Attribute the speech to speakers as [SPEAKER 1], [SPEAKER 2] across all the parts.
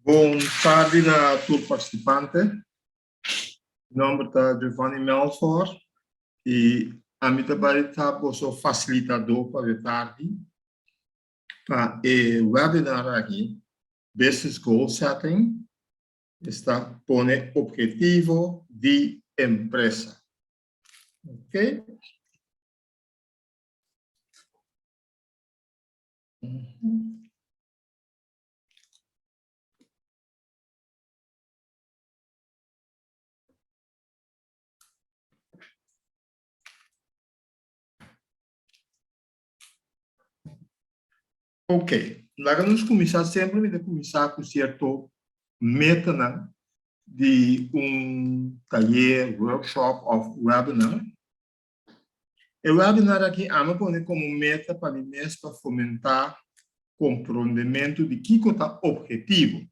[SPEAKER 1] Bon tardi na tur participante. Mi nomber ta Giovanni Melfor y ami ta bay ta boso facilitador pa e tardi pa e webinar aki Business Goal Setting, esta pone obhetivo di empresa. Ok. Ok, laga nos kuminsá. Semper mi ta kuminsá ku sierto metanan di un tayer, workshop òf webinar. E webinar aki ami a pone komo meta pa mi mes pa fomentá komprondementu di kiko ta ophetivo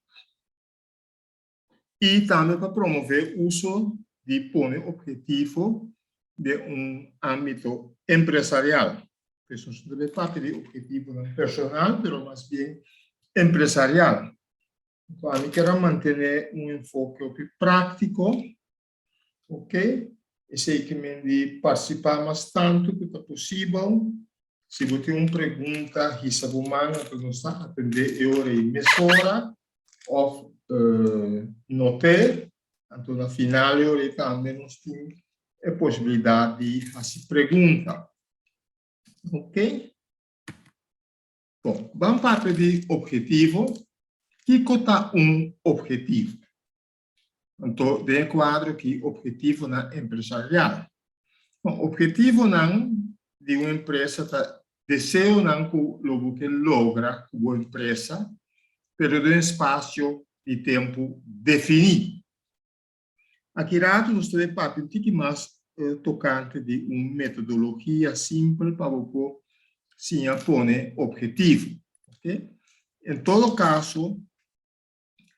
[SPEAKER 1] i tambe pa promové uso di pone ophetivo den un ámbito empresarial. Pues nos no ta bay papia di ophetivonan personal, pero mas bien empresarial. Anto ami kier a mantené un enfoke hopi práktiko. Ok, esei ke men di partisipá mas tantu ku ta posibel. Si bo tin un pregunta, hisa bo man anto nos ta atendé e ora ei mesora òf not'é. Anto na final e ora ei tambe nos tin e posibilidat di hasi pregunta. Ok. Bon, ban papia di ophetivo. Kiko ta un ophetivo? Anto den e kuadro ki ophetivonan empresarial. Bon, ophetivonan di un empresa ta deseonan ku lo bo ke logra ku bo empresa, pero den un espasio di tempu definí. Aki rato nos ta den papia un tiki mas tokante di un metodologia simpel pa bo por siña pone ophetivo. En todo kaso,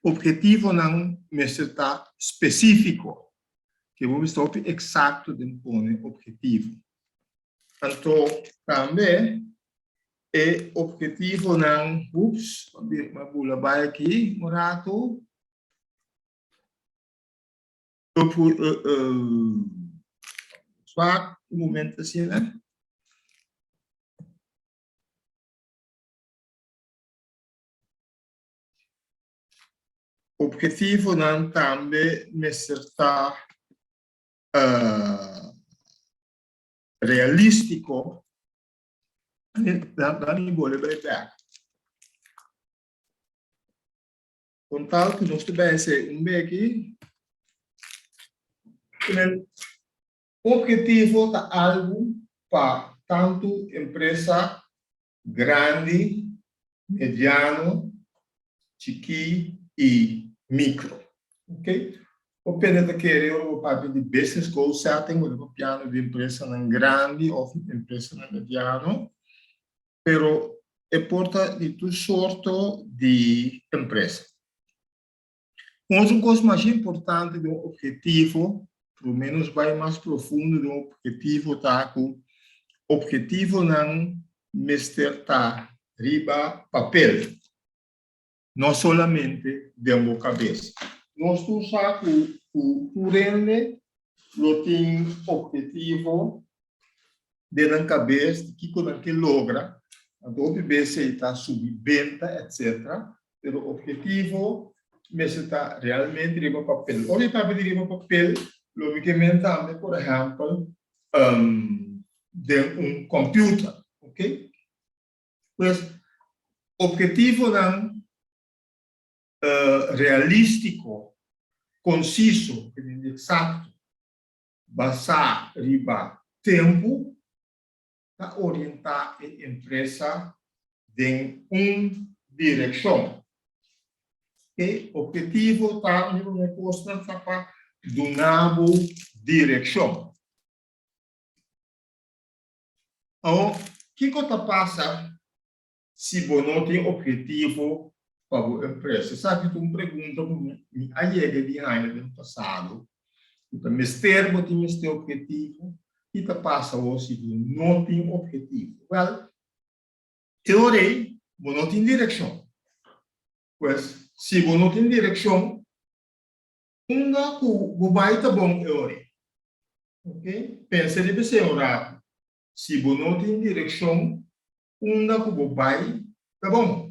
[SPEAKER 1] Obhetivonan mester ta spesífiko, ke bo mester hopi eksakto den pone obhetivo. Anto tambe e obhetivonan, ups, m'a bula bai aki un rato. Swak un momento asina. Obhetivonan tambe mester ta realístiko. Laat mi bolbe bai bek. Kon tal ku nos ta bai hasi un beki. Obhetivo ta algu pa tantu empresa grandi, mediano, chikí i mikro. Ok. Bo pende ta kere ora bo papia di business goal setting, bo ta papiando di empresanan grandi òf empresanan mediano, pero e por ta di tur sorto di empresa. Un otro kos masha importante den un ophetivo, promé nos bai mas profundo den un ophetivo ta ku ophetivonan mester ta riba papel, no solamente den bo kabes. Nos tur sa ku ku tur hende lo tin ophetivo den nan kabes di kiko nan ke logra, anto hopi bes ei ta subi benta etcetera, pero ophetivo mester ta realmente riba papel. Ora mi papia di riba papel lo mi ke men tambe por ehèmpel den un kòmpiuter, ok. Pues ophetivonan realístiko, konsiso, eksakto, basá riba tempu ta orientá e empresa den un direkshon. E ophetivo ta un di promé kosnan ta pa duna bo direkshon. Awor, kiko ta pasa si bo no tin ophetivo pa bo empresa? Esaki ta un pregunta ku mi a yega di haña den pasado, ku ta mester bo tin mester ophetivo i ta pasa awor si bo no tin ophetivo? Wèl, e ora ei bo no tin direkshon. Pues, si bo no tin direkshon, unda ku bo bai ta bon e ora ei? Ok, pensa riba esei un ratu. Si bo no tin direkshon, unda ku bo bai ta bon?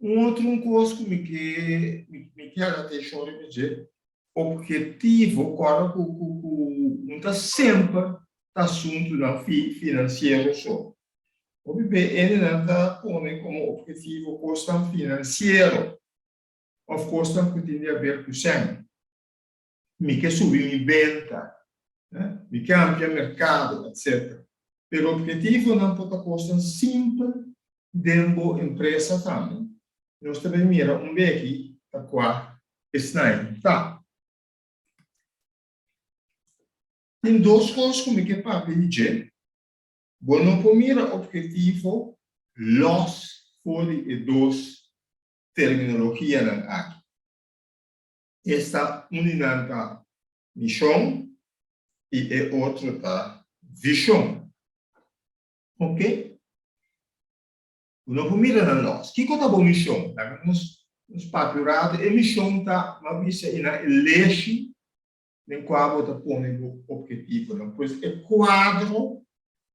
[SPEAKER 1] Un otro un kos ku mi ke mi ke hala atenshon riba dje, ophetivo, kòrda ku ku ku no ta semper ta asuntunan finansiero so. Hopi be hendenan ta pone komo ophetivo kosnan finansiero òf kosnan ku tin di aber ku sèn. Mi ke subi mi benta, mi ke amplia merkado, etcetera. Pero ophetivonan por ta kosnan simpel den bo empresa tambe. Nos ta bay mira un beki ta kua esnan ta. Tin dos kos ku mi ke papia di dje. Bo no por mira ophetivo lòs for di e dos terminologianan aki. Esta un di nan ta mishon i e otro ta vishon. Oke? Bo no por mira nan lòs. Kiko ta bo mishon? Laga nos nos papia un ratu. E mishon ta, mi a bisa i nan e leshi den kua bo ta pone bo ophetivonan. Pues e kuadro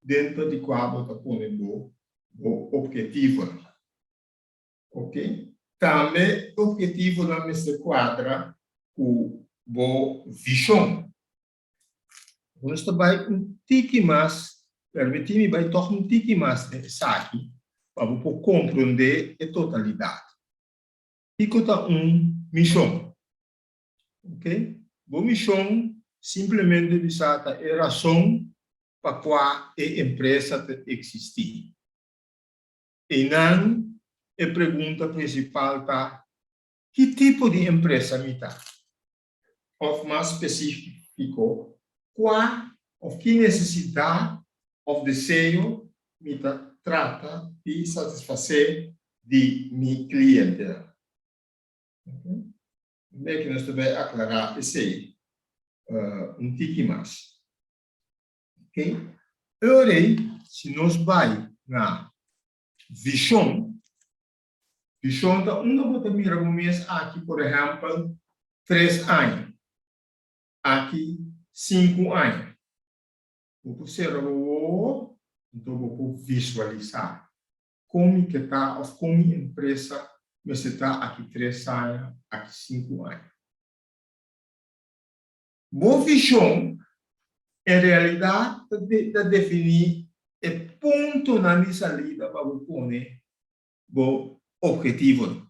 [SPEAKER 1] dentro di kua bo ta pone bo bo ophetivonan. Ok. Tambe ophetivonan mester kuadra ku bo vishon. Nos ta bai un tiki mas, permití mi bai tòg un tiki mas den esaki pa bo por komprondé e totalidat. Kiko ta un mishon? Ok. Bo mishon simplemente bisa ta e rason pa kua e empresa ta eksistí. Einan e pregunta prinsipal ta, Ki tipo di empresa mi ta? Òf mas spesífiko, kua òf ki nesesidat òf deseo mi ta trata di satisfasé di mi klientenan? Mei ku nos ta bai aklará esei un tiki mas. Ok. Ora ei, si nos bai na vishon, vishon ta unda bo ta mira bo mes aki, por ehèmpel, tres aña, aki sinku aña. Bo por sera bo wowo, anto bo por visualisá kon mi ke ta òf kon mi empresa mester ta aki tres aña, aki sinku aña. Bo vishon en realidat ta definí e puntonan di salida pa bo pone bo ophetivonan.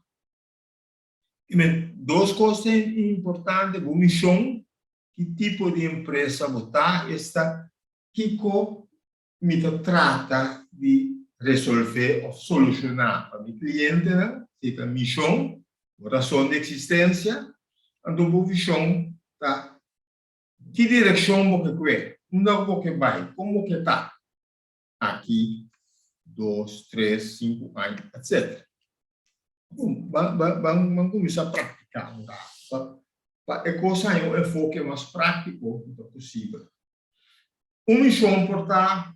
[SPEAKER 1] Dos kos ta importante, bo mishon, ki tipo di empresa bo ta, esta kiko mi ta trata di resolvé òf solushoná pa mi klientenan, si ta mishon, bo rason di eksistensia, anto bo vishon ta ki direkshon bo ke kue, unda bo ke bai, kon bo ke ta aki dos, tres, sinku aña, etsetera. Bon, ban kuminsá praktiká un ratu pa e kos haña un enfoke mas práktiko ku ta posibel. Un mishon por ta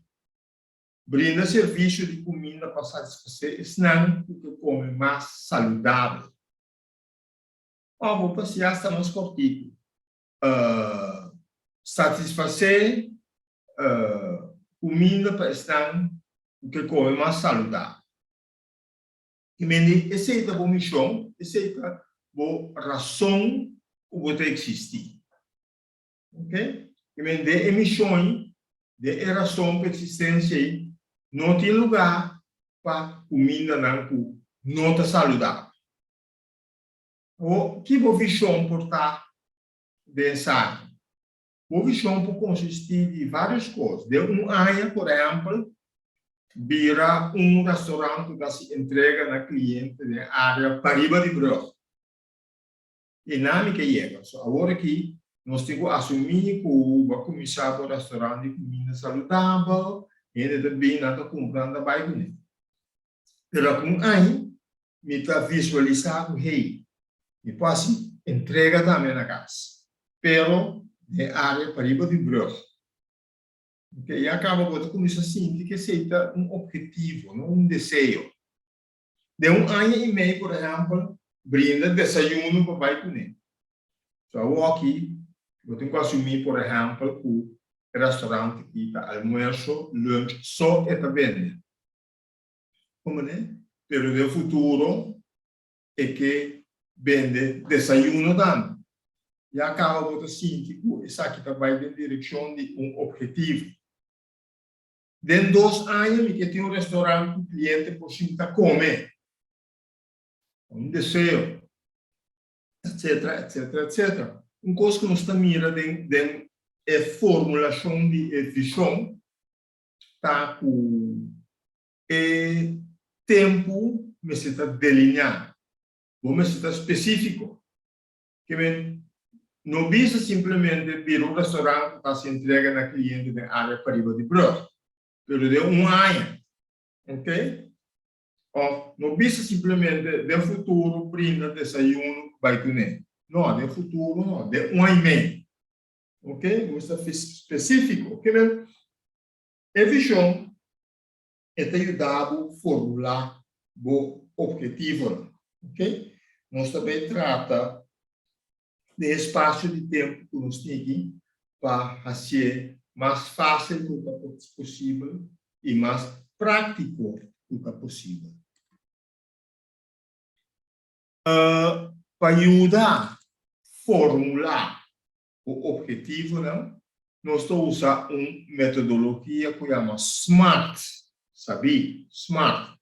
[SPEAKER 1] brinda servisio di kuminda pa satisfasé esnan ku ke kome mas saludabel. Òf bo por hasi asta mas kòrtiku, satisfasé kuminda pa esnan ku ke kome mas saludabel. I mende esei ta bo mishon, esei ta bo rason ku bo ta eksistí. Ok? I men den e mishon ei, den e rason pa eksistensia ei, no tin lugá pa kumindanan ku no ta saludabel. Awor, ki bo vishon por ta den esaki? Bo vishon por konsistí di vários kos. Den un aña, por ehèmpel, bira un restaurant ku ta hasi entrega na kliente den área pariba di brùg. I nan mi ke yega. So awor aki nos tin ku asumí ku bo a kuminsá bo restaurant di kuminda saludabel, hende ta bin, nan ta kumpra, nan ta bai kuné. Pero algun aña mi ta visualisá ku hey, mi por hasi entrega tambe na kas, pero den área pariba di brùg. Oke, ya kaba bo ta kuminsá sinti ku esei ta un ophetivo, no un deseo. Den un aña i mei, por ehèmpel, brinda desayuno pa bai kuné. So awoki bo tin ku asumí, por ehèmpel, ku e restaurant aki ta almuerso, lunch so e ta bende. Komo ne? Pero den futuro e ke bende desayuno tambe. Ya kaba bo ta sinti ku esaki ta bai den direkshon di un ophetivo. Den dos aña mi ke tin un restaurant ku kliente por sinta kome. Un deseo. Etcetera, etcetera, etcetera. Un kos ku nos ta mira den den e formulashon di e vishon ta ku e tempu mester ta delineá. Bo mester ta spesífiko. Ke men no bisa simplemente bira un restaurant ku ta hasi entrega na kliente den área pariba di brùg, pero den un aña. Ok? Òf no bisa simplemente den futuro brinda desayuno ku bai kuné. No, den futuro no, den un aña i mei. Ok? Bo mester ta spesífiko. Ke men e vishon e ta yuda bo formulá bo ophetivonan. Ok? Nos ta bay trata den e spasio di tempu ku nos tin aki pa hasié mas fásil ku ta posibel i mas práktiko ku ta posibel. Pa yuda formulá bo ophetivonan, nos ta usa un metodologia ku yama SMART. Sabí? SMART.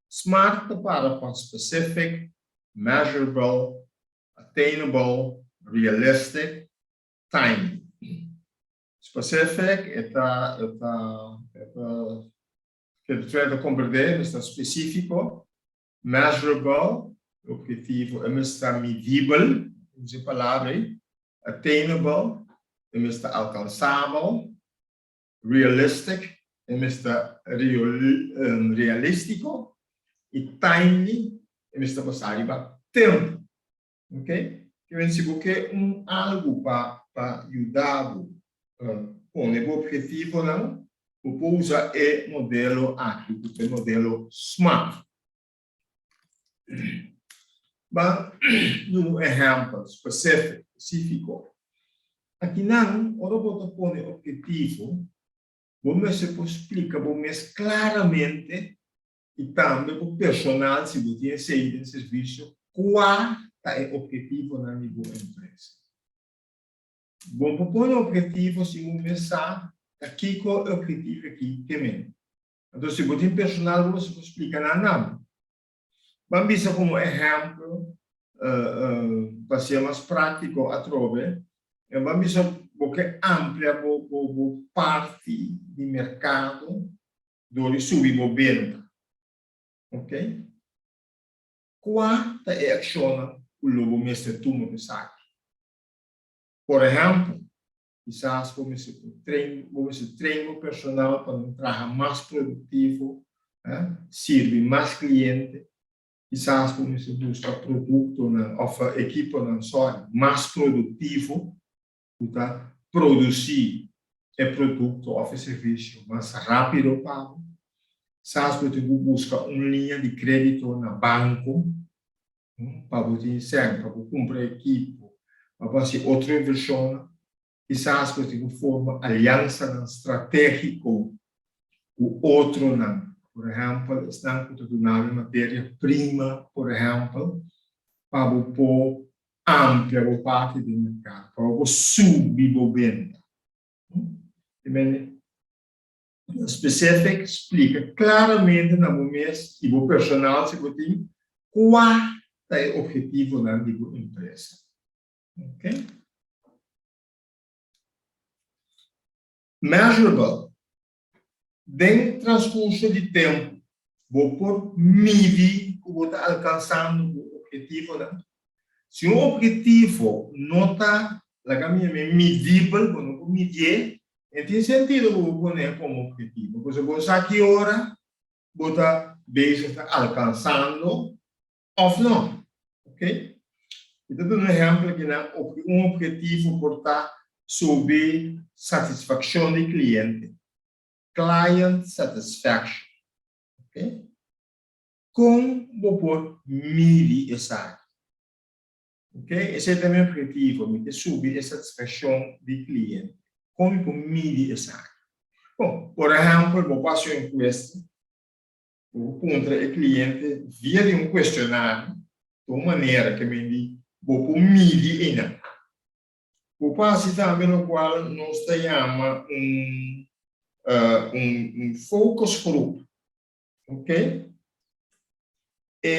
[SPEAKER 1] SMART ta para pa Specific, Measurable, Attainable, Realistic, Timely. Specific e ta e ta e ta ke ta komprendé, mester ta spesífiko. Measurable, e objetivo e mester ta midibel, usa e palabra ei, attainable, e mester ta alkansabel, realistic, e mester ta realístiko, i timely, e mester ta basá riba tempu. Ok? Ke si bo ke un algu pa pa yuda bo pone bo objetivonan, bo por usa e modelo aki, ku ta e modelo SMART. Ban duna un ehèmpel spesífiko. Akinan, ora bo ta pone objetivo, bo mester por splika bo mes klaramente i tambe bo personal, si bo tin esei den servisio, kua ta e objetivonan di bo empresa. Bo por pone objetivo si bo mes sa ta kiko e objetivo aki ke men. Anto si bo tin personal bo mester por splika nan nan. Ban bisa komo ehèmpel, pa sea mas práktiko atrobe, ban bisa bo ke amplia bo bo parti di merkado dor di subi bo benta. Ok? Kua ta e akshonnan ku lo bo mester tuma pa esaki? Por ehèmpel, kisas bo mester por train, bo mester train bo personal pa nan traha mas produktivo, sirbi mas kliente. Kisas bo mester buska produktonan òf ekiponan, sorry, mas produktivo ku ta produsí e produkto òf e servisio mas rápido pa bo. Kisas bo tin ku buska un liña di krédito na banko pa bo tin sèn pa bo kumpra ekipo, pa bo hasi otro invershonnan. Kisas bo tin ku forma aliansanan stratégiko ku otronan, por ehèmpel esnan ku ta duna bo materia prima, por ehèmpel, pa bo por amplia bo parti den merkado, pa bo por subi bo benta. Specific, splika klaramente na bo mes i bo personal si bo tin kua ta e ophetivonan di bo empresa. Ok. Measurable, Den transkurso di tempu bo por midi ku bo ta alkansando bo ophetivonan. Si un ophetivo no ta, laga mi yam'é, midibel, bo no por midié, e tin sentido ku bo pon'é komo ophetivo, pasobra bo sa ki ora bo ta bezig ta alkansando òf no. Ok? Mi ta duna un ehèmpel akinan, un ophetivo por ta subi satisfakshon di kliente, client satisfaction. Ok? Kon bo por midi esaki? Ok, esei ta mi objetivo, mi ke subi e satisfakshon di kliente. Kon mi por midi esaki? Bon, por ehèmpel, bo por hasi un enkuesta, bo por puntra e kliente via di un kuestionario, ta un manera ke men di bo por midi einan. Bo por hasi tambe lokual nos ta yama un un focusgroep. Ok. E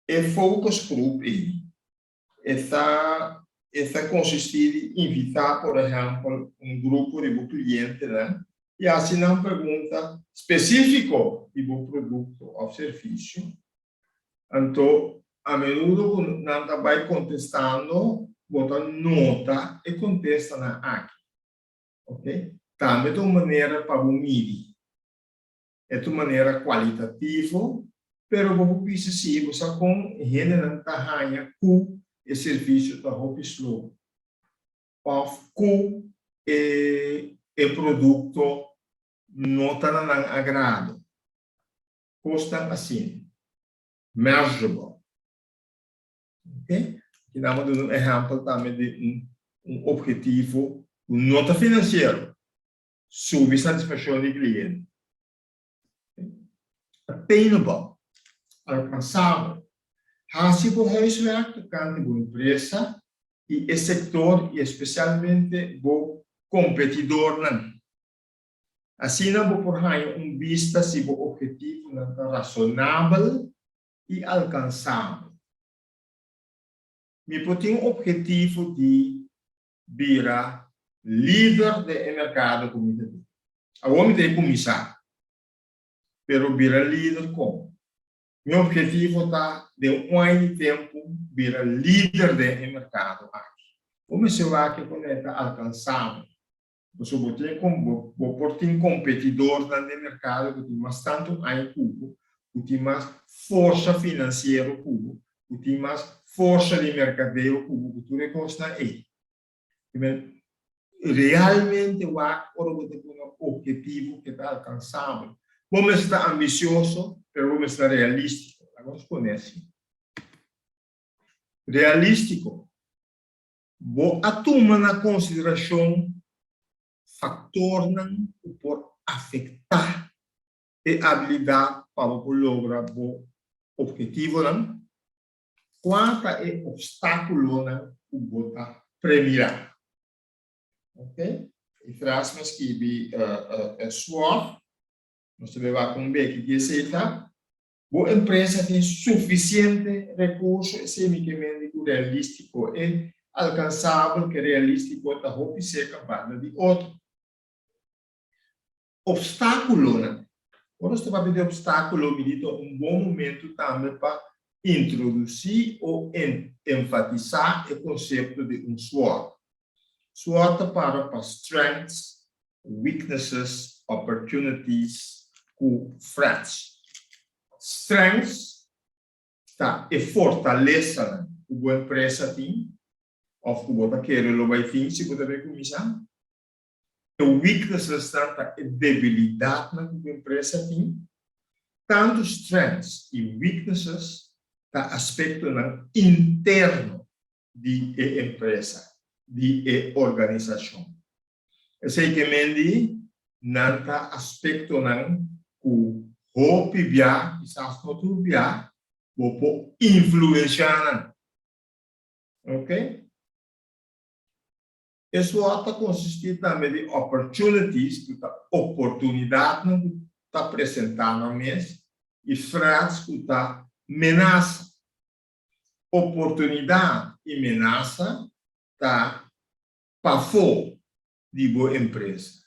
[SPEAKER 1] e focusgroep ei e ta e ta konsistí di invitá por ehèmpel un grupo di bo klientenan i hasi nan pregunta spesífiko di bo produkto òf servisio. Anto a menudo ku nan ta bai kontestando bo ta nota e kontestanan aki. Ok. Tambe ta un manera pa bo midi. E ta un manera kualitativo, pero bo por bisa si bo sa kon e hendenan ta haña ku e servisio ta hopi slow òf ku e e produkto no ta na nan agrado. Kosnan asina. Measurable. Ok? Aki nan a duna un ehèmpel tambe di un un ophetivo ku no ta finansiero, subi satisfakshon di kliente. Attainable, alkansabel. Hasi bo huiswerk tokante bo empresa i e sektor i espesialmente bo kompetidornan. Asina bo por haña un bista si bo ophetivonan ta rasonabel i alkansabel. Mi por tin un ophetivo di bira lider den e merkado ku mi ta den. Awor mi ta e kuminsá, pero bira lider kon? Mi ophetivo ta den un aña di tempu bira lider den e merkado aki. Bo mester wak ku e ta alkansabel. Pasobra bo tin bo bo por tin kompetidornan den merkado ku tin mas tantu aña ku bo, ku tin mas forsa finansiero ku bo, ku tin mas forsa di merkadeo ku bo, ku tur e kosnan ei. Realmente wak ora bo ta pone un ophetivo ku ta alkansabel. Bo mester ta ambisioso, pero bo mester ta realístiko. Laga nos pone asina. Realístiko. Bo a tuma na konsiderashon faktornan ku por afektá e abilidat pa bo por logra bo ophetivonan? Kua ta e opstákulonan ku bo ta premirá? Ok, e frase mi a skibi SWOT, nos ta beba ku un beki di esei ta, Bo empresa tin sufisiente rekurso? Esei mi ke mende ku realístiko e alkansabel ke realístiko ta hopi serka banda di otro. Opstákulonan. Ora nos ta papia di opstákulo mi di ta un bon momentu tambe pa introdusí o enfatisá e konsepto di un SWOT. SWOT ta para pa Strengths, Weaknesses, Opportunities ku Threats. Strengths ta e fortalesanan ku bo empresa tin òf ku bo ta kere lo bai tin si bo ta bai kuminsá. E weaknesses-nan ta e debilidatnan ku bo empresa tin. Tantu strengths i weaknesses ta aspektonan interno di e empresa, di e organisashon. Esei ke men di nan ta aspektonan ku hopi bia, kisas no tur bia, bo por influenshá nan. Ok? E SWOT ta konsistí tambe di opportunities, ku ta oportunidatnan ku ta presentá nan mes, i threats, ku ta menasa. Oportunidat i menasa ta pafó di bo empresa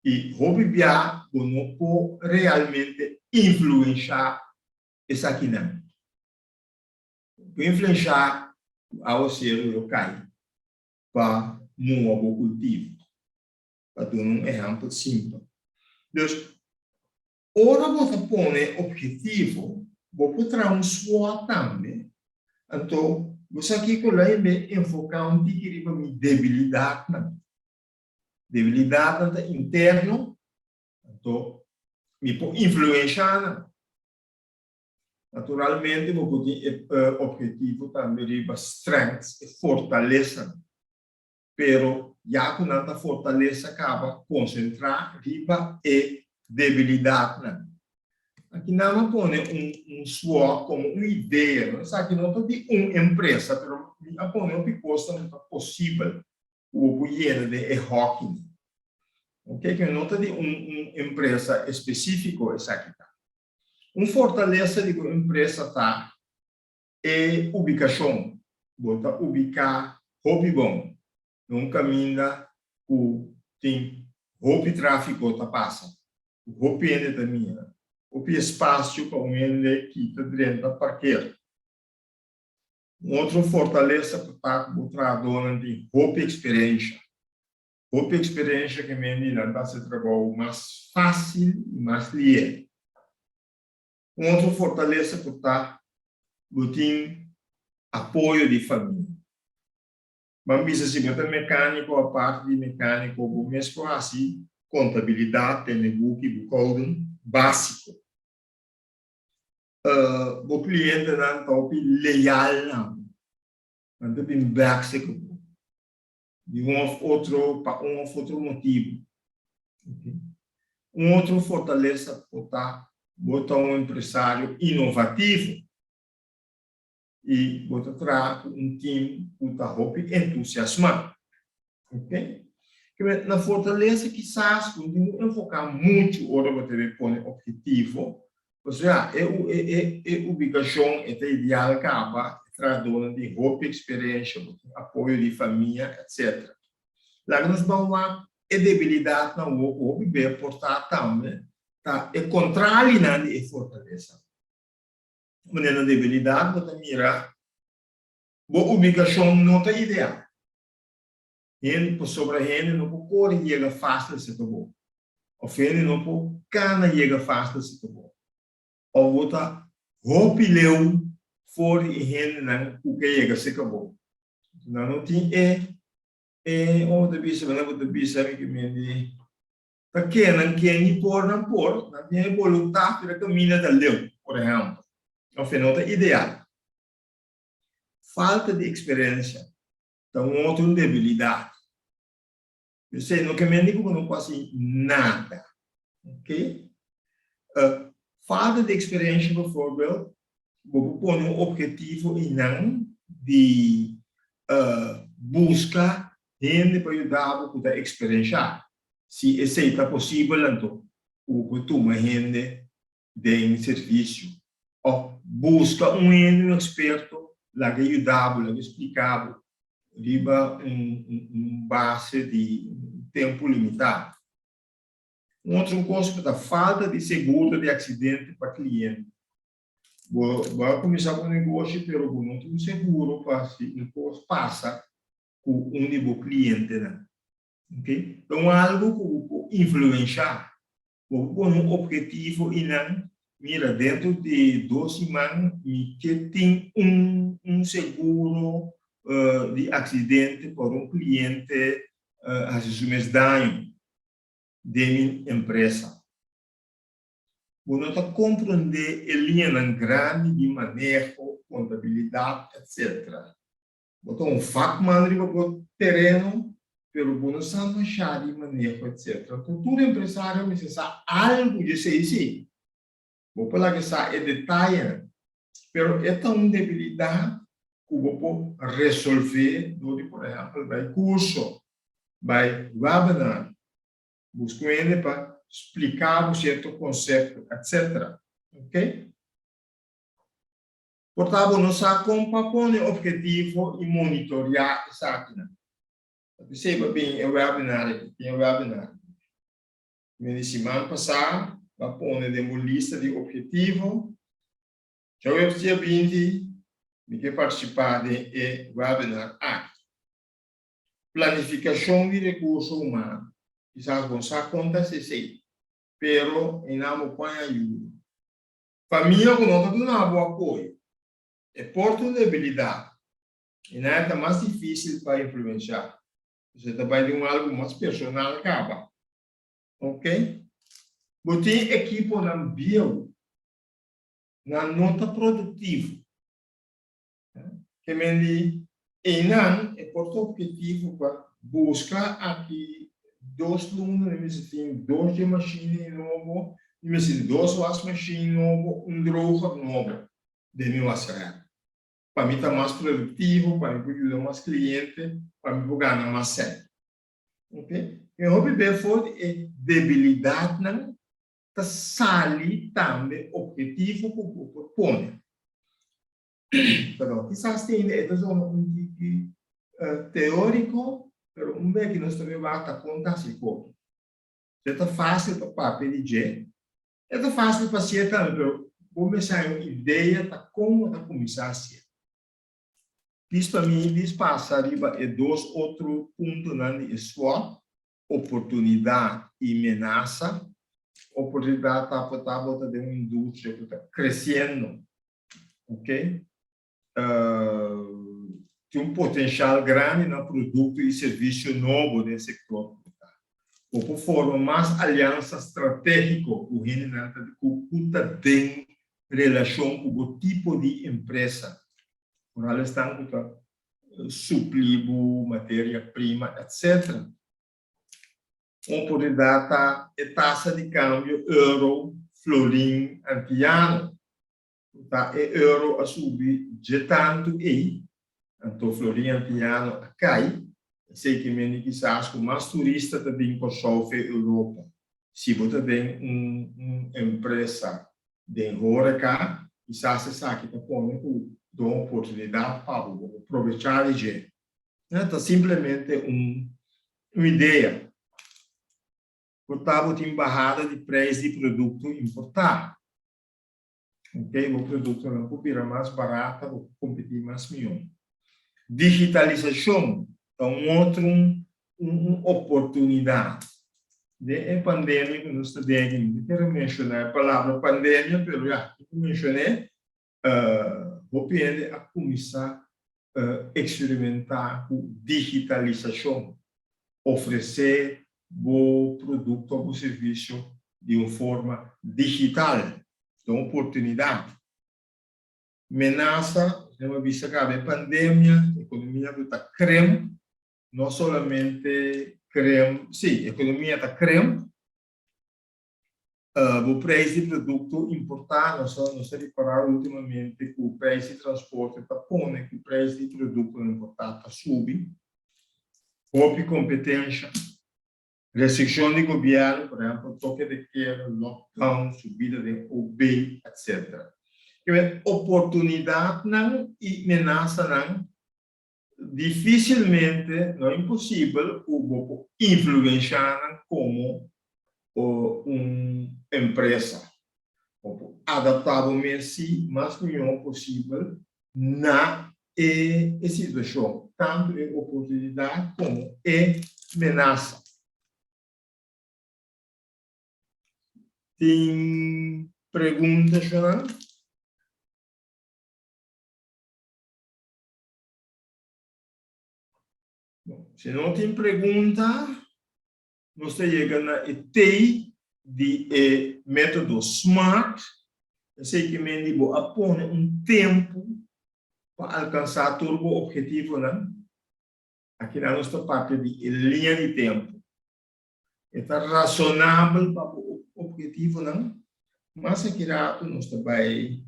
[SPEAKER 1] i hopi bia bo no por realmente influenshá esakinan. Bo por influenshá ku awaseru lo kai pa muha bo kultivo, pa duna un ehèmpel simpel. Dus, Ora bo ta pone obhetivo, bo por traha un SWOT tambe. Anto, bo sa kiko lo hende enfoká un tiki riba mi debilidatnan. Debilidatnan ta interno, anto Mi por influenshá nan. Naturalmente bo por tin e objetivo tambe riba strengths, e fortalesanan. Pero ya ku nan ta fortalesa kaba, konsentrá riba e debilidatnan. Aki nan a pone un un SWOT komo un idea, no? Esaki no ta di un empresa, pero mi a pone hopi kosnan ku ta posibel ku bo por yena den e hòkinan. Oke, ke no ta di un un empresa espesífiko esaki ta. Un fortalesa di bo empresa ta e ubikashon. Bo ta ubiká hopi bon na un kaminda ku tin hopi tráfiko ta pasa, ku hopi hende ta mira, hopi espasio pa un hende kita drenta parker. Un otro fortalesa por ta ku bo trahadónan tin hopi eksperensha. Hopi eksperensha ke men di nan ta hasi trabou mas fásil i mas lié. Un otro fortalesa por ta bo tin apoyo di famia. Ban bisa si bo ta mekániko aparte di mekániko bo mes por hasi kontabilidat, tene buki, boekhouding básiko. Bo klientenan ta hopi leal na bo. Nan ta bin bèk serka bo di un òf otro pa un òf otro motibu. Un otro fortalesa por ta bo ta un empresario inovativo i bo ta traha ku un tim ku ta hopi entusiasmá. Ok. Kibè na fortalesa kisas bo no tin ku enfoká muchu ora bo ta bai pone ophetivo, pasobra e e e ubikashon e ta ideal kaba, e trahadónan tin hopi eksperensha, bo tin apoyo di famia, etsetera. Laga nos ban wak e debilidatnan awor ku hopi bia por ta tambe ta e kontralinan di e fortalesa. Manera na debilidat bo ta mira bo ubikashon no ta ideal. Hende pasobra hende no por kore yega fásil serka bo. Òf hende no por kana yega fásil serka bo. Òf bo ta hopi leu for di e hendenan ku ke yega serka bo. Nan no tin e e ora bo ta bisa manera bo ta bisa mi ke mende ta kenan ke ni por nan por, nan tin e boluntat pero e kaminda ta leu, por ehèmpel. Òf e no ta ideal. Falta di eksperensia ta un otro debilidat. P'esei no ke men di ku bo no por hasi nada. Ok? Falta di eksperensia bijvoorbeeld, bo por pone un ophetivo einan di buska hende pa yuda bo ku ta eksperenshá. Si esei ta posibel anto ku bo por tuma hende den servisio òf buska un hende, un eksperto, laga yuda bo, laga splika bo riba un base di un tempu limitá. Un otro kos ku ta falta di seguro di aksidente pa kliente. Bo bo a kuminsá ku un negoshi pero bo no tin un seguro pa si un kos pasa ku un di bo klientenan. Oke, ta un algu ku bo por influenshá. Bo por pone un ophetivo i nan, mira, dentro di dos siman mi ke tin un un seguro di aksidente por un kliente hasi su mes daño den mi empresa. Bo no ta komprondé e liñanan grandi di maneho, kontabilidat, etcetera. Bo ta un vakman riba bo tereno, pero bo no sa mashá di maneho, etcetera. Anto tur empresario mester sa algu di esei sí. Bo por laga sa e detayenan, pero e ta un debilidat ku bo por resolvé dor di, por ehèmpel, bai kurso, bai webinar, buska un hende pa splika bo sierto konsepto, etcetera. Oke? Por ta bo no sa kon pa pone ophetivo i monitoriá esakinan. Ta p'esei bo a bini e webinar aki, tin e webinar aki. Mi di siman pasá bo a pone den bo lista di ophetivo. Djaweps dia 20 mi ke partisipá den e webinar aki. Planifikashon di rekurso humano. Kisas bo no sa kon ta hasi esei, pero einan bo por haña ayuda. Famia ku no ta duna bo apoyo, e por ta un debilidat i nan e ta mas difísil pa influensiá. Pues e ta bai den un algu mas personal kaba. Ok. Bo tin ekiponan bieu, nan no ta produktivo. Ke men di einan e por ta objetivo pa buska aki dos luna mi mester tin dos dje mashine nobo, mi mester tin dos wasmashine nobo, un droger nobo den mi wasserij. Pa mi ta mas produktivo, pa mi por yuda mas kliente, pa mi por gana mas sèn. Ok? E hopi be for di e debilidatnan ta sali tambe objetivo ku bo por pone. Perdon, kisas tin e ta zona un tiki teóriko, pero un beki nos ta bin wak ta kon ta hasi koki. E ta fásil pa papia di dje, e ta fásil pa hasié tambe, pero bo mester haña un idea ta kon bo ta kuminsá hasié. Dis pa mi dis pasa riba e dos otro puntonan di e SWOT, oportunidat i menasa. Oportunidat ta por ta bo ta den un industria ku ta kresiendo, ok? Tin un potenshal grandi na produkto i servisio nobo den sektor ku bo ta. Bo por forma mas aliansa stratégiko ku hendenan ku ta den relashon ku bo tipo di empresa, foral esnan ku ta supli bo materia prima, etc. Un oportunidat ta e tasa di kambio euro florin antiano. Ku ta e euro a subi dje tantu ei, anto florin antiano a kai. Esei ke mende kisas ku mas turista ta bin Kòrsou fe Europa. Si bo ta den un empresa den horeca, kisas esaki ta pone ku ta un oportunidat pa bo, bo por probechá di dje. Ta simplemente un idea. Por ta bo tin bahada di preis di produkto importá. Ok, bo produktonan por bira mas barata, bo por kompetí mas mihó. Digitalisashon ta un otro un oportunidat. Den e pandemia ku nos ta den aki, mi no kere menshoná e palabra pandemia, pero ya, mi por menshoné, hopi hende a kuminsá eksperimentá ku digitalisashon, ofresé bo produkto òf bo servisio di un forma digital, ta un oportunidat. Menasa, nos a bisa kaba e pandemia, ekonomia ku ta krem, no solamente krem, sí, ekonomia ta krem, bo preis di produkto importá, nos a nos a ripará últimamente ku preis di transporte ta pone ku preis di produktonan importá ta subi, hopi kompetensha. Restrikshon di gobièrnu, por ehèmpel toke de keda, lockdown, subida den OB, etc. Kimen oportunidatnan i menasanan difisilmente, no imposibel, ku bo por influenshá nan komo un empresa. Bo por adaptá bo mes si mas mihó posibel na e situashon, tantu e oportunidat komo e menasa. Tin pregunta, shonnan? Si no tin pregunta, nos ta yega na e tei di e método SMART. Esei ke men di bo a pone un tempu pa alkansá tur bo ophetivonan. Akinan nos ta papia di e liña di tempu. E ta rasonabel pa bo ophetivonan? Mas aki ratu nos ta bai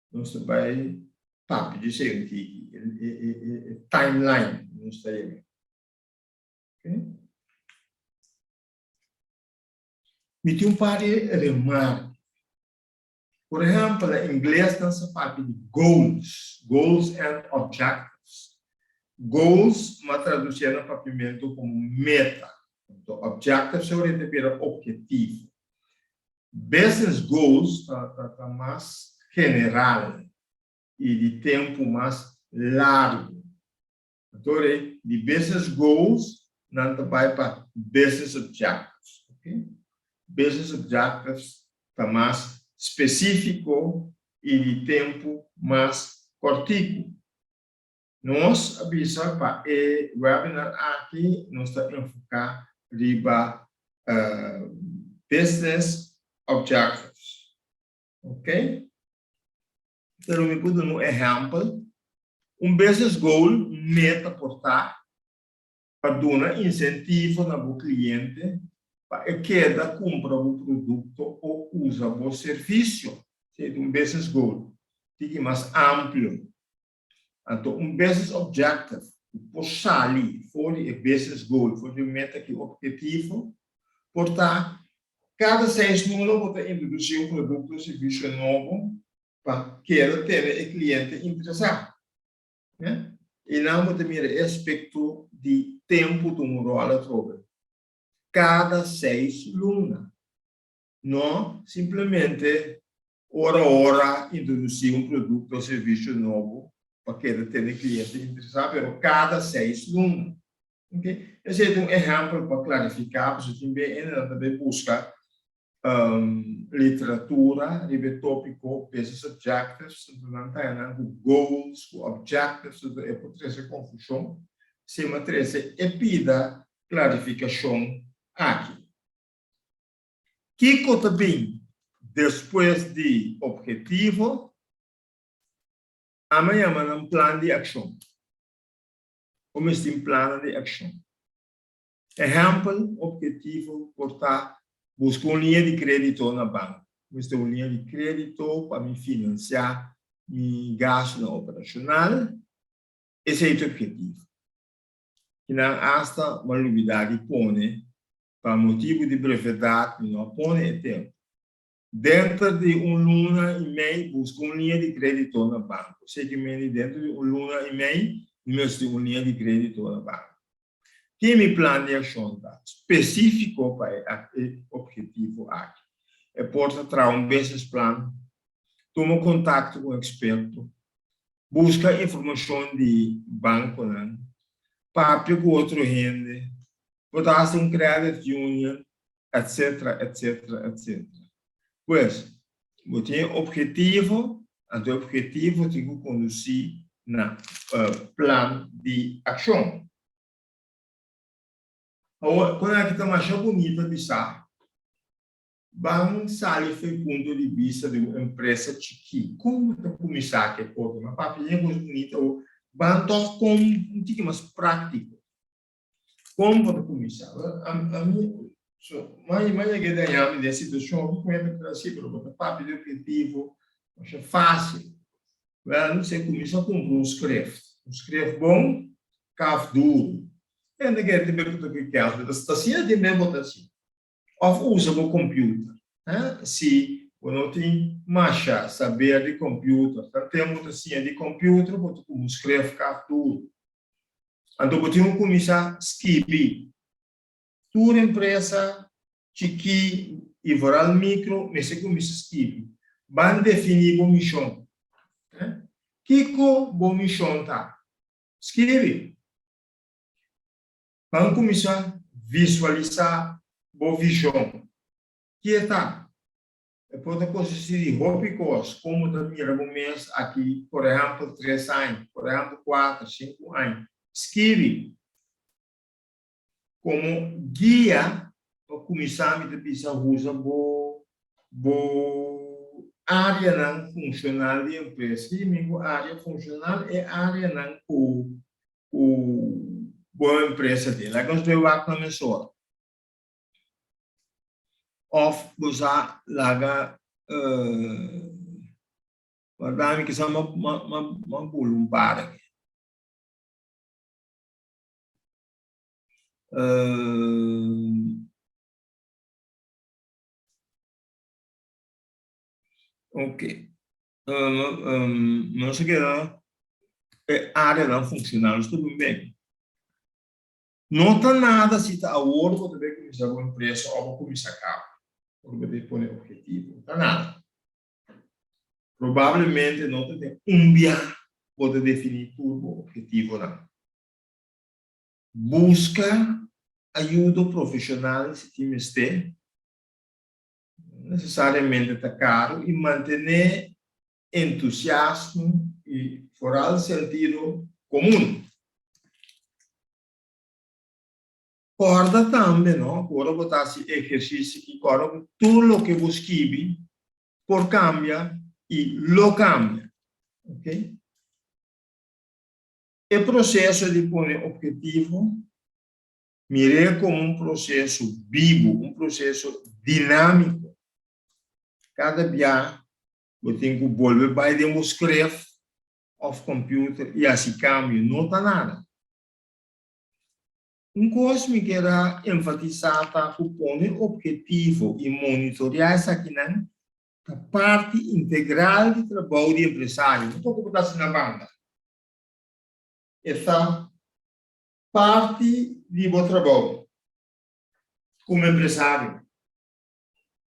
[SPEAKER 1] nos ta bai papia di esei un tiki, e timeline nos ta yega. Mi tin un par di remarke. Por ehèmpel, na ingles nan sa papia di goals, goals and objectives. Goals m'a tradusié na papiamentu komo meta. Anto objectives e ora ta bira ophetivo. Business goals ta mas general i di tempu mas largu. Anto rei di business goals nan ta bai pa business objectives. Ok. Business objectives ta mas specifico y di tempo mas cortico. Nos a bisa pa e webinar aki nos ta enfoca riba business. objectives. Ok? Pero mi por duna un ehèmpel. Un business goal, un meta por ta pa duna insentivo na bo kliente pa e keda kumpra bo produkto o usa bo servisio. Esei ta un business goal tiki mas amplio. Anto un business objective ku por sali for di e business goal, for di e meta ki obhetivo, por ta kada seis luna bo ta introdusí un produkto o servisio nobo pa keda tene e kliente interesá. I nan bo ta mira e aspekto di tempu ta un ròl atrobe. Kada seis luna. No simplemente ora ora introdusí un produkto o servisio nobo pa keda tene kliente interesá, pero kada seis luna. Oke. Esei ta un ehèmpel pa klarifiká, pasobra tin bes hende ta bai buska literatura riba e tópiko business objectives, anto nan ta haña nan ku goals, ku objectives, anto e por trese konfushon. Esei mi a trese e pida klarifikashon aki. Kiko ta bin despues di obhetivo? Ami a yama nan plan di akshon. Bo mester tin plannan di akshon. Ehèmpel, obhetivo por ta buska un liña di krédito na banko. Mester un liña di krédito pa mi finansiá mi gastunan operashonal. Esei ta obhetivo. Kinan asta bo a lubidá di pone Pa motibu di brevedat mi no a pone e tempu. Denter di un luna i mei buska un liña di krédito na banko. Esei ke meni denter di un luna i mei mi mester un liña di krédito na banko. Ki mi plan di akshon ta spesífiko pa e ophetivo aki? E por ta traha un business plan, tuma kontakto ku un eksperto, buska informashon di bankonan, papia ku otro hende, Bo ta hasi un credit union, etc. Etc. Etc. Pues, bo tin e obhetivo, anto e obhetivo tin ku kondusí na plan di akshon. Awor, kon aki ta masha bunita bisa, ban sali for e punto di bista di un empresa chikí. Kon bo ta kuminsá ku e kos? Ma papia den e kos bunita awor, ban tòg kon un tiki mas práktiko. Kon bo ta kuminsá? Ami, so, mei mei yega daña mi den situashon ku kuenta ku ta pero bo ta papia di ophetivo, masha fásil. Wèl, mi se kuminsá kumpra un skreft. Un skreft bon, kaf duru. Hende ke tin ku ta ku kèls, bo ta asina tin bes bo ta asina. Òf usa bo computer. Si bo no tin masha saber di computer, tanten bo ta siña di computer, bo ta kuminsá un skreft kaf duru. Anto bo tin ku kuminsá skibi. Tur empresa, chikí i vooral mikro, mester kuminsá skibi. Ban definí bo mishon. Kiko bo mishon ta? Skibi. Ban kuminsá visualisá bo vishon. Ki e ta? E por ta konsistí di hopi kos, kon bo ta mira bo mes aki, por ehèmpel, tres aña, por ehèmpel, kuater, sinku aña. Skibi komo guia pa kuminsá mi ta bisa usa bo bo áreanan funshonal di empresa. Ki mi ku área funshonal? E áreanan ku ku bo empresa tin. Laga nos bai wak na mesora. Of bo sa laga warda mi kisa ma bula un par aki. Ok. Nos a keda e areanan funcional. Nos ta bin bek. No ta nada si ta awor bo ta bay cuminsa bo empresa of bo cuminsa caba. Ora bo ta pone objetivo. No ta nada. Probablemente no ta den un bia bo ta defini tur bo objetivonan. Busca ayudo profesional si tin mester. No necesariamente ta caro y mantene entusiasmo y foral sentido comun. Kòrda tambe no, ku ora bo ta hasi ehersisio aki, kòrda ku tur loke bo skibi por kambia i lo kambia. Ok. E proseso di pone ophetivo, mir'é komo un proseso bibu, un proseso dinámiko. Kada bia bo tin ku bolbe bai den bo skref òf kòmpiuter i hasi kambio. No ta nada. Un kos mi kier a enfatisá ta ku pone ophetivo i monitoriá esakinan ta parti integral di trabou di empresario. No poko bo ta hasi na banda. E ta parti di bo trabou komo empresario.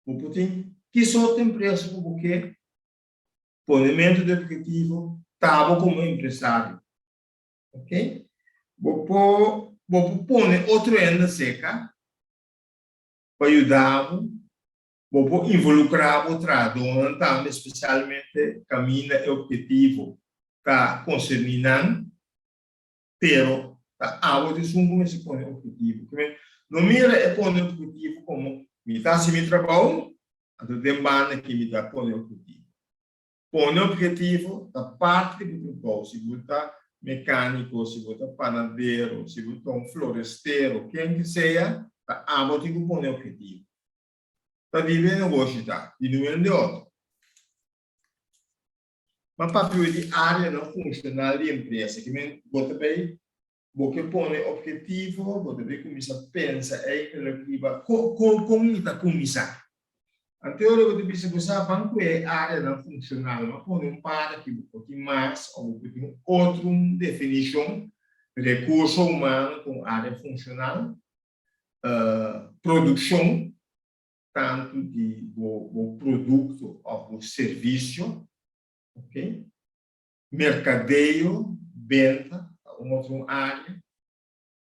[SPEAKER 1] Bo por tin ki sorto empresa ku bo ke, ponementu di ophetivo ta bo komo empresario. Ok? Bo por bo por pone otro hende seka pa yuda bo. Bo por involukrá bo trahadónan tambe, spesialmente kaminda e ophetivo ta konserní nan, pero ta abo ta esun ku mester pone ophetivo. Ke no mira e pone ophetivo komo mi ta hasi mi trabou, anto den banda aki mi ta pone ophetivo. Pone ophetivo ta parti di bo trabou, si bo ta mekániko, si bo ta panadero, si bo ta un florestero, ken ke sea, ta abo tin ku pone ophetivo. Ta di e negoshi ta, di un hende otro. Ma papia di áreanan funshonal di empresa, ke men bo ta bay, bo ke pone ophetivo, bo ta bay kuminsá pensa eigentlik riba kon kon mi ta kuminsá. Anto ora bo ta bisa bo sa ban ku e áreanan funshonal, ma pone un par aki, bo por tin mas òf bo por tin otro definishon, rekurso humano ta un área funshonal, produkshon tantu di bo bo produkto òf bo servisio, ok, merkadeo, benta ta un otro un área,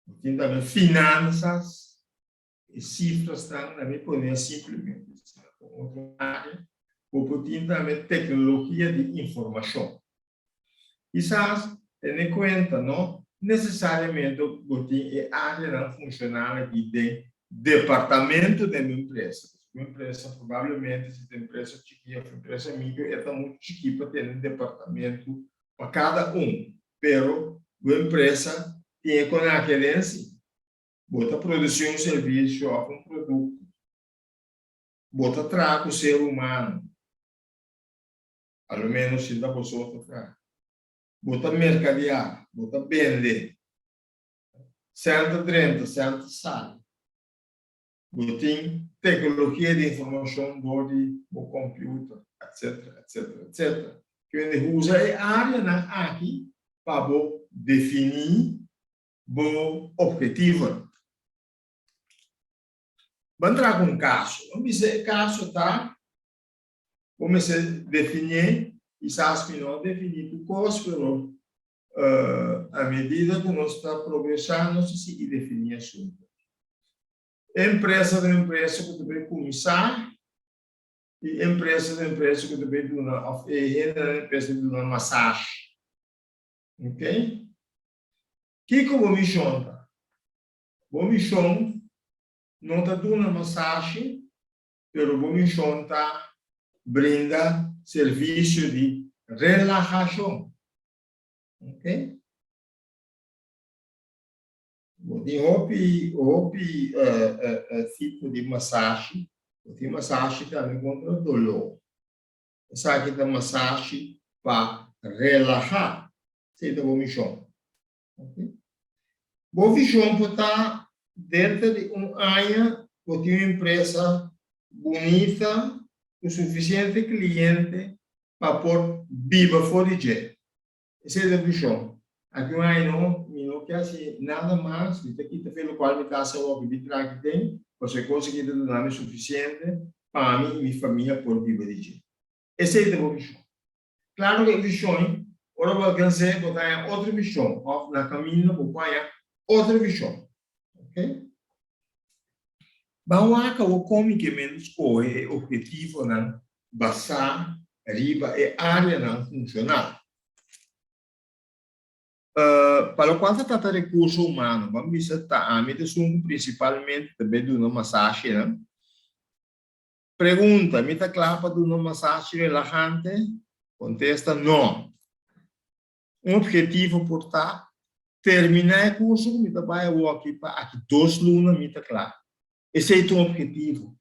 [SPEAKER 1] bo tin tambe finansas, e sifrasnan nan mi pone simplemente ta un otro área, bo por tin tambe teknologia di informashon. Kisas tene kuenta no nesesariamente bo tin e áreanan funshonal aki den departamento den bo empresa. Pasobra bo empresa probablemente si ta empresa chikí òf empresa mikro e ta muchu chikí pa tene departamento pa kada un. Pero bo empresa tin e konaki aden si. Bo ta produsí un servisio òf un produkto. Bo ta traha ku ser humano. A lo menos sinta bo so ta traha. Bo ta mercadeá, bo ta bende. Sèn ta drenta, sèn ta sali. Bo tin tecnologia di informacion door di bo computer, etcetera, etcetera, etcetera. Kende usa e areanan aki pa bo definí bo obhetivonan. Ban traha ku un kaso. Ban bisa e kaso ta. Bo mester definié, kisas mi no a definí tur kos, pero a medida ku nos ta progresá nos ta sigui definí asuntu. E empresa ta un empresa ku ta bai kuminsá i e empresa ta un empresa ku ta bai duna òf e hendenan di empresa ta bai duna masashi. Oke? Kiko bo mishon ta? Bo mishon no ta duna masashi, pero bo mishon ta brinda servisio di relahashon. Ok? Bo tin hopi, hopi tipo di masashi. Bo tin masashi tambe kontra doló. Esaki ta masashi pa relahá. Esei ta bo mishon. Ok? Bo vishon por ta denter di un aña bo tin un empresa bunita ku sufisiente kliente pa por biba for di dje. Esei ta vishon. Aki un aña no, mi no ke hasi nada mas, mi ta kita fe lokual mi ta hasi awor ku mi traha aki den, pasobra e kos aki ta duna mi sufisiente pa mi i mi famia por biba di dje. Esei ta bo vishon. Klaro ku e vishon, ora bo alkans'é, bo ta haña otro vishon òf na kaminda bo por haña otro vishon. Ok. Ban wak awor kon mi ke men skohe e ophetivonan basá riba e áreanan funshonal. Pa lokual ta trata rekurso humano, ban bisa ta ami ta esun ku prinsipalmente ta bai duna masashinan. Pregunta, Mi ta kla pa duna masashi relahante? Kontesta, No. Un objetivo por ta terminá e kurso ku mi ta bai awoki pa aki 2 luna mi ta kla. Esei ta un objetivo.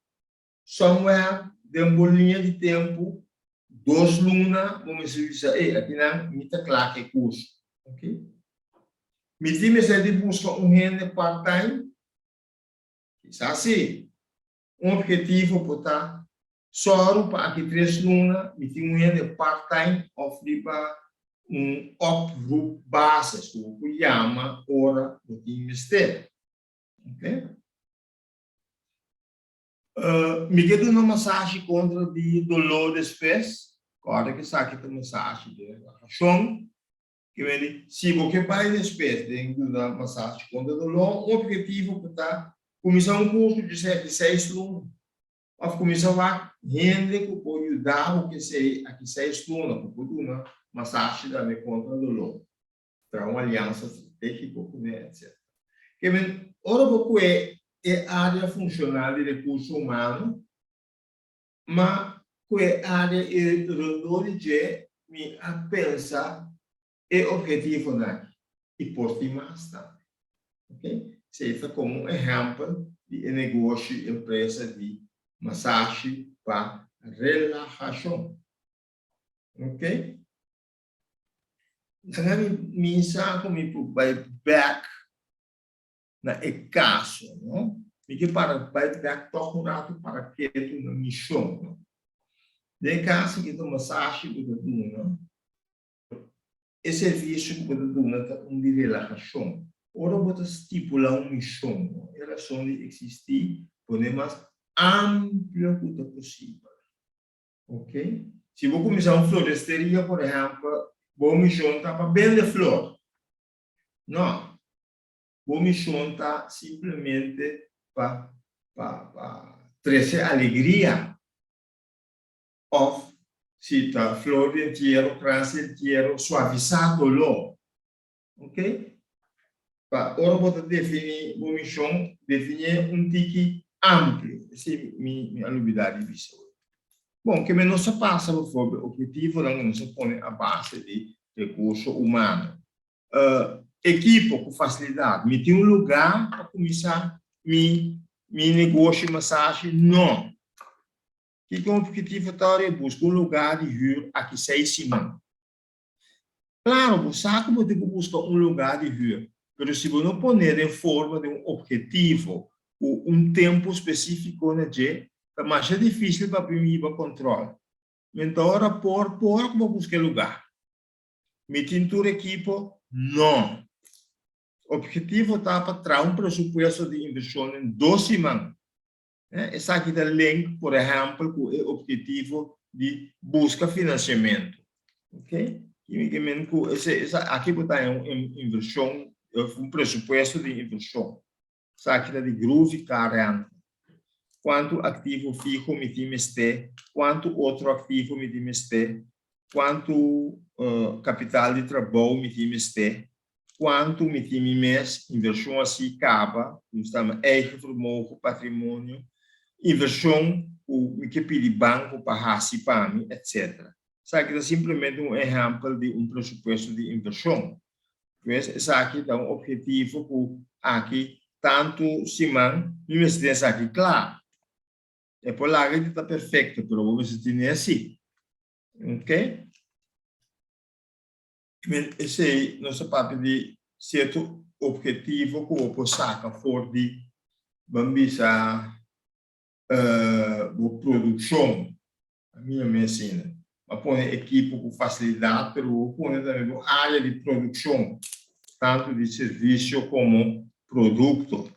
[SPEAKER 1] Somewhere den bo liña di tempu, 2 luna, bo mester bisa, "Ei, akinan mi ta kla ku e kurso." Ok? Mi tin mester di buska un hende part-time? Kisas sí. Un objetivo por ta sòru pa aki 3 luna mi tin un hende part-time òf riba un oproepbasis ku bo por yama ora bo tin mester. Ok? Mi ke duna masashi kontra di doló despues? Kòrda ku esaki ta masashi di relahashon. Ke men di, si bo ke bai despues den duna masashi kontra doló, un objetivo por ta kuminsá un kurso di aki 6 luna. Òf kuminsá wak hende ku por yuda bo ku esei aki 6 luna, ku por duna masashi tambe kontra doló. Traha un aliansa stratégiko kuné, etc. Ke men, ora bo kue e área funshonal di rekurso humano, ma ku e área i rondó di dje mi a pensa e ophetivonan aki i por tin mas tambe. Ok? Esei ta komo un ehèmpel di e negoshi, empresa di masashi pa relahashon. Ok? Laga mi misa ku mi por bai bèk na e kaso, no? Mi ke para bai bèk tòg un ratu para ketu na mishon, no? Den e kaso ki ta masashi ku ta duna, e servisio ku bo ta duna ta un di relahashon. Ora bo ta stipulá un mishon, no, e rason di eksistí pone mas amplio ku ta posibel. Ok. Si bo kuminsá un floresteria, por ehèmpel, bo mishon ta pa bende flor. No. Bo mishon ta simplemente pa pa pa trese alegria. Òf si ta flor di entiero, krans di entiero, suavisá doló. Ok. Pa ora bo ta definí bo mishon, definié un tiki amplio. Esei mi mi a lubidá di bisa hoy. Bon, keme nos a pasa bijvoorbeeld ophetivonan ku nos a pone a base di rekurso humano. Ekipo ku fasilidat. Mi tin un lugá pa kuminsá mi mi negoshi masashi? No. Kiko un ophetivo ta ora e buska un lugá di hür aki 6 siman? Claro, bo sa cu bo tin cu busca un lugar di huur, pero si bo no pone den forma di un obhetivo cu un tempo specifico na dje, ta masha dificil pa bin hiba control. Menta ora por por cu bo busca e lugar. Mi tin tur ekipo? No. Obhetivo ta pa traha un presupuesto di inversion den 2 siman. Esaki ta link, por ehèmpel, ku e ophetivo di buska finansiamentu. Ok? Ke men ku ese aki bo ta haña un invershon, un presupuesto di invershon. Esaki ta di Groovy Car Rental. Kuantu aktivo fiho mi tin mester? Kuantu otro aktivo mi tin mester? Kuantu kapital di trabou mi tin mester? Kuantu mi tin mi mes invershon así kaba, ku nos ta yama eigen vermogen, patrimonio, invershon ku mi ke pidi banko pa hasi pa mi, etcetera. Esaki ta simplemente un ehèmpel di un presupuesto di invershon. Pues esaki ta un ophetivo ku aki tantu siman mi mester tin esaki kla. E por laga di ta perfekto, pero bo mester tine así. Oke? Esei nos ta papia di sierto ophetivo ku bo por saka for di, ban bisa, bo produkshon. Ami no mi asina. Bo a pone ekipo ku fasilidat, pero bo pone tambe bo área di produkshon, tantu di servisio komo produkto.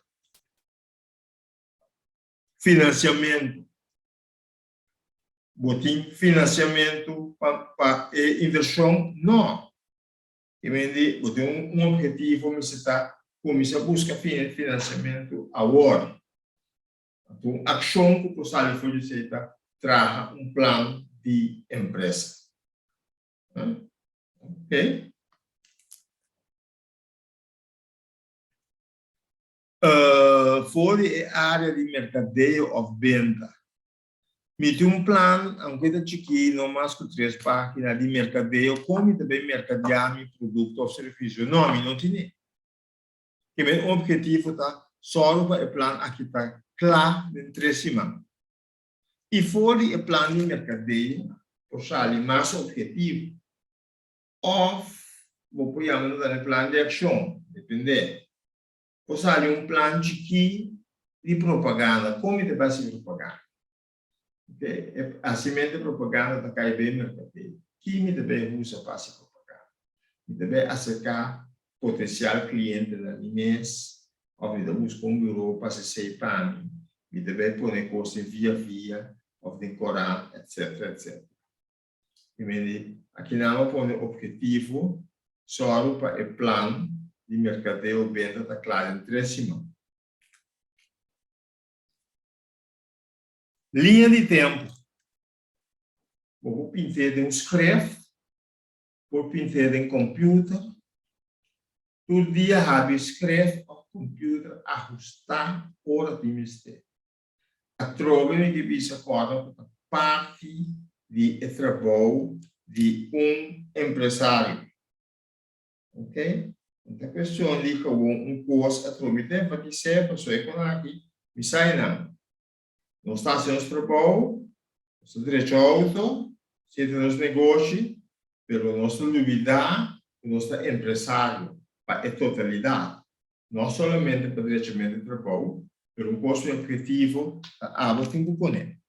[SPEAKER 1] Finansiamentu. Bo tin finansiamentu pa pa e invershon? No. Ke men di bo tin un ophetivo mester ta kuminsá buska finansiamentu awor. Anto un akshon ku por sali for di esei ta traha un plan di empresa. Ok. For di e área di merkadeo òf benta. Mi tin un plan, aunke ta chikí, no mas ku tres página, di merkadeo, kon mi ta bay merkadeá mi produkto òf servisio. No, mi no tine. Ke mi objetivo ta sòru pa e plan aki ta kla den tres siman. I for di e plan di merkadeo por sali mas objetivo. Òf bo por yama nan tambe plan di akshon, dependé. Por sali un plan chikí di propaganda. Kon mi ta bai hasi propaganda? Oke, e hasimentu di propaganda ta kai bei merkadeo. Ki mi ta bai usa pa hasi propaganda? Mi ta bai aserká potensial klientenan mi mes òf mi ta buska un buró pa hasi esei pa mi? Mi ta bai pone kos den via via òf den korant, etsetera, etsetera. I men di, Akinan bo pone obhetivo, sòru pa e plan di merkadeo benta ta kla den tres siman. Liña di tempu. Bo por pint'é den un skref, por pint'é den kòmpiuter. Tur dia habi skref òf kòmpiuter ahustá ora tin mester. Atrobe mi ke bisa kòrda ku ta parti di e trabou di un empresario. Ok? No ta kuestion di gewoon un kos atrobe. Mi ta enfatis'é pasobra e kon aki mi sa einan. Nos ta hasi nos trabou, nos ta drecha outo, seta nos negoshi, pero nos ta lubidá ku nos ta empresario pa e totalidat. No solamente pa drechamentu di trabou, pero un kos un obhetivo ta abo tin ku pone.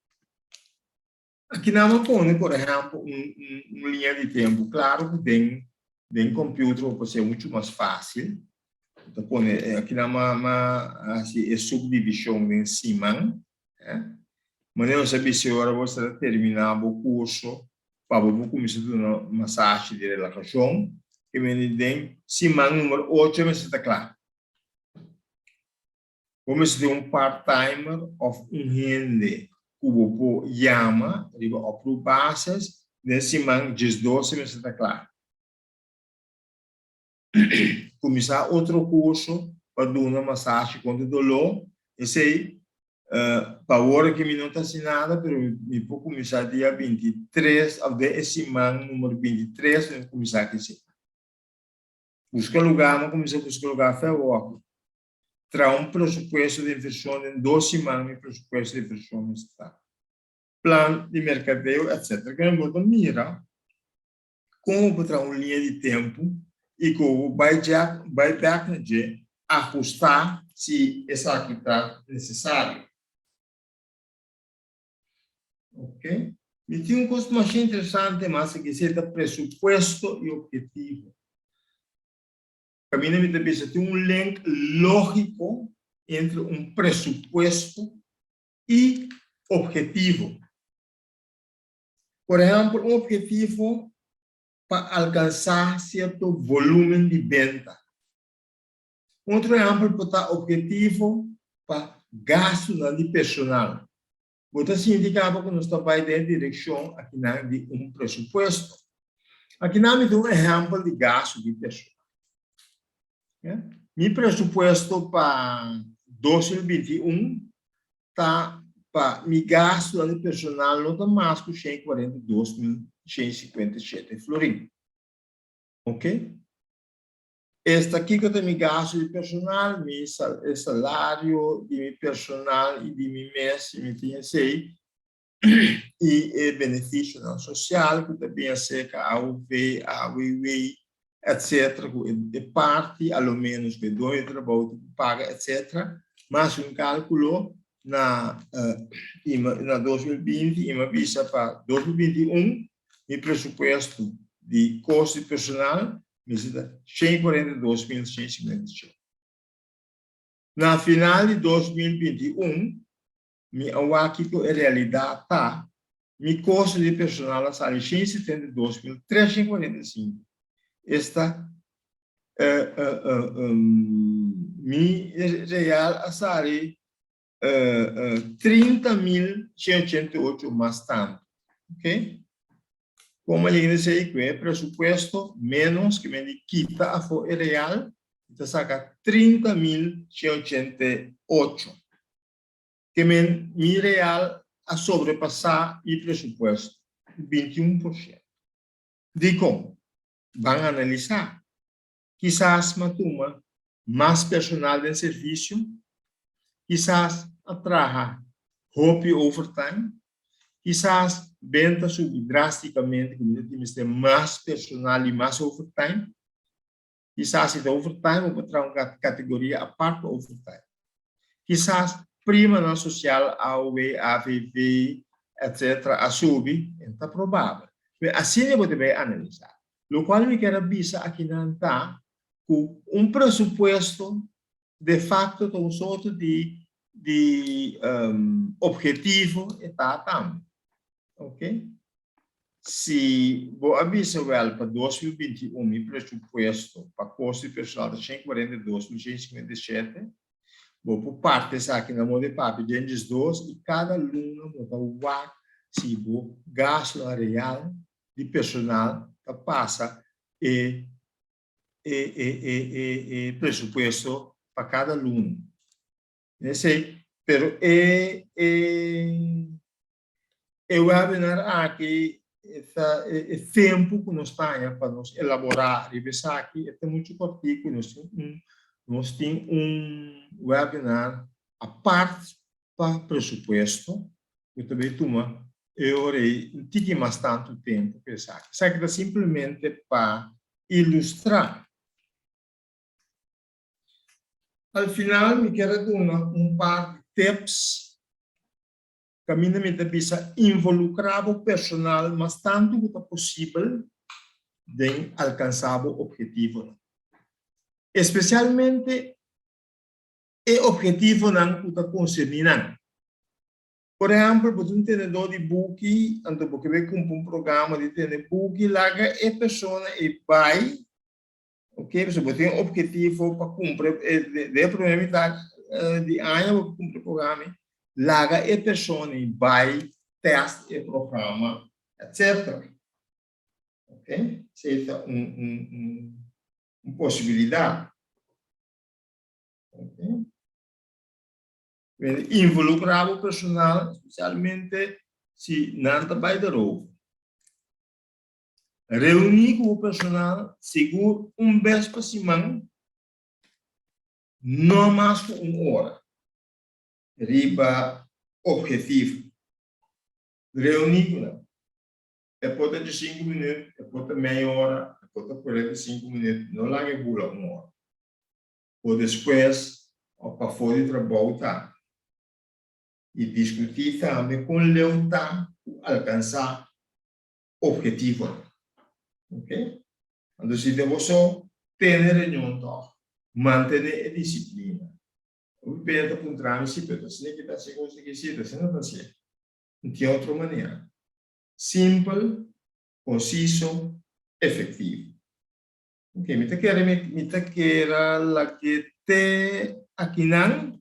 [SPEAKER 1] Aki nan a pone, por ehèmpel, un un liña di tempu. Klaro ku den den computer bo por ser muchu mas fásil. Bo ta pone, aki nan m'a m'a hasi e subdivishon den siman. Manera nos a bisa ora bo ta terminá bo kurso pa bo por kuminsá duna masashi di relakashon, ke mende den siman numero ocho mester ta kla. Bo mester tin un part-timer òf un hende ku bo por yama riba oproep basis den siman 12 mester ta kla. Kuminsá otro kurso pa duna masashi kontra doló, esei pa awor aki mi no ta hasi nada pero mi por kuminsá dia 23 òf den e siman numero 23 mi por kuminsá ki esei. Buska lugá, mi a kuminsá buska lugá fe awor aki. Traha un presupuesto di invershon den dos siman mi presupuesto di invershon mester ta. Plan di merkadeo etcetera. Kende bo ta mira Kon bo por traha un liña di tempu i ku bo bai djak bai bèk na dje ahustá si esaki ta nesesario? Oke. Mi tin un kos masha interesante mas aki, esei ta presupuesto i ophetivo. Kaminda mi ta bisa tin un link lógiko entre un presupuesto i ophetivo. Por ehèmpel, un ophetivo pa alkansá sierto volúmen di benta. Un otro ehèmpel por ta ophetivo pa gastunan di personal. Bo ta sinti kaba ku nos ta bai den e direkshon akinan di un presupuesto. Akinan mi ta un ehèmpel di gastu di personal. Mi presupuesto pa 2021 ta pa mi gastunan di personal no ta mas ku 142.157 florin. Ok? Esta kiko ta mi gastu di personal, mi e salario di mi personal i di mi mes si mi tin esei, i e beneficionan social ku ta bin aserka AOV, AWW, etcetera, ku e parti a lo menos ku e doño di trabou tin ku paga, etcetera, mas un kalkulo na na 2020 i mi a bisa pa 2021 mi presupuesto di kosto di personal mester ta 142.157. Na final di 2021 Mi a wak kiko e realidat ta, mi kosto di personal a sali 172.345, esta mi real a sali 30.188 mas tantu. Ok? Komo a yega na esei? Ku e presupuesto ménos ke men di kita afó e real. Mi ta saka 30.188. Ke men mi real a sobrepasá mi presupuesto ku 21%. Dikon? Ban analisá. Kisas m'a tuma mas personal den servisio, kisas a traha hopi overtime, kisas benta subi drástikamente ku mi ta tin mester mas personal i mas overtime. Kisas si ta overtime bo por traha un kategoria apart pa overtime. Kisas primanan sosial, AOW, AVV, etc. A subi, e ta probabel. Pero asina bo debe analisá. Lokual mi kier a bisa akinan ta ku un presupuesto de facto ta un sorto di di obhetivo e ta tambe. Ok. Si bo a bisa wel pa 2021 mi presupuesto pa kosto di personal ta 142.157, bo por parti esaki na modo di papia den 12 i kada luna bo ta wak si bo gastonan real di personal ta pasa e e e e e e presupuesto pa kada luna. Esei, pero e e e webinar aki ta e tempu ku nos ta haña pa nos elaborá riba esaki e ta muchu kòrtiku, nos tin un nos tin un webinar apart pa presupuesto ku ta bay tuma e ora ei un tiki mas tantu tempu ku esaki. Esaki ta simplemente pa ilustrá. Al final mi kier a duna un par di tips kaminda mi ta bisa involukrá bo personal mas tantu ku ta posibel den alkansá bo ophetivonan. Espesialmente e ophetivonan ku ta konserní nan. Por ehèmpel, bo ta un tenedó di buki, anto bo ke bai kumpra un programa di tene buki, laga e persona ei bai, oke, pasobra bo tin un ophetivo pa kumpra den e promé mitat di aña bo ke kumpra e programa ei, laga e persona ei bai tèst e programa, etcetera. Oke, esei ta un posibilidat. Involucra bo personal, especialmente si nan ta bay de roof. Reuni cu bo personal sigur un bes pa siman, no mas cu un ora, riba obhetivo. Reuni cu nan. E por ta 15 minuut, e por ta mei ora, e por ta 45 minuut, no laga e bula un ora. O despues of pafó di trabou ta i diskutí tambe kon leu ta ku alkansá ophetivonan. Oke? Anto si ta bo so, tene reunion tòg. Mantené e disiplina. Hopi bia ta puntra mi si, pero ta asina ki ta hasi kos aki? Si, ta asina ta hasié. No tin otro manera. Simpel, konsiso, efektivo. Ok, mi ta kere mi ta kera lag'é te akinan.